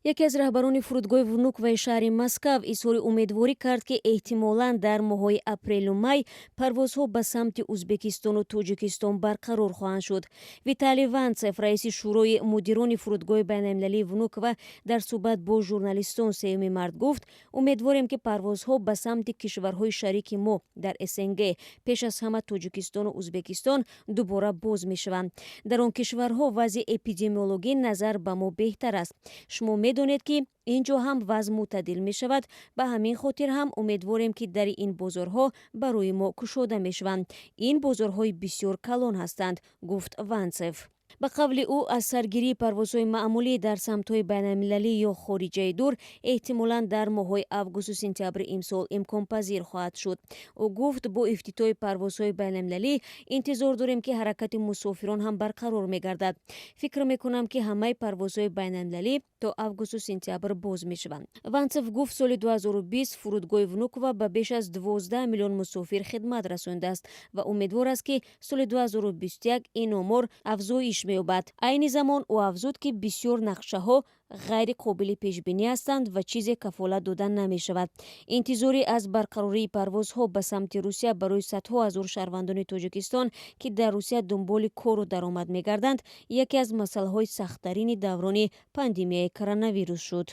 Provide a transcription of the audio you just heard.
Яке аз раҳбарони фурудгоҳи Внуковаи шаҳри Москав изҳори умедворӣ кард, ки эҳтимолан дар моҳҳои апрелу май парвозҳо ба самти Узбекистону Тоҷикистон барқарор хоҳанд шуд. Виталий Ванцев, раиси шӯрои мудирони фурудгоҳи байналмилалии Внуково, дар суҳбат бо журналистон 3 март гуфт: «Умедворем, ки парвозҳо ба самти кишварҳои шарики мо дар СНГ, пеш аз ҳама Тоҷикистону Узбекистон, дубора боз мешаванд. Дар он кишварҳо вазъи эпидемиологӣ назар ба мо беҳтар аст. Шумо медонед, ки ин ҷо ҳам вазъ мӯътадил мешавад. Ба ҳамин хотир ҳам умедворем, ки дари ин бозорҳо барои мо кушода мешаванд. Ин бозорҳои бисёр калон ҳастанд», гуфт Ванцев. Ба қавли ӯ, аз саргирии парвозҳои маъмулӣ дар самтҳои байналмилалӣ ё хориҷаи дур эҳтимолан дар моҳҳои августу сентябри имсол имконпазир хоҳад шуд. Ӯ гуфт: «Бо ифтитоҳи парвозҳои байналмилалӣ интизор дорем, ки ҳаракати мусофирон ҳам барқарор мегардад. Фикр мекунам, ки ҳамаи парвозҳои байналмилалӣ то августу сентябр боз мешаванд». Ванцев гуфт, соли 2020 фурудгоҳи Внуково ба беш аз 12 миллион мусофир хидмат расондааст ва умедвор аст, ки соли 2021 ин омор афзоиш меёбад. Айни замон, ӯ афзуд, ки бисёр нақшаҳо ғайри қобили пешбинӣ ҳастанд ва чизе кафолат дода намешавад. Интизорӣ аз барқарории парвозҳо ба самти Русия барои садҳо ҳазор шаҳрвандони Тоҷикистон, ки дар Русия дунболи кору даромад мегарданд, яке аз масъалаҳои сахттарини даврони пандемияи коронавирус шуд.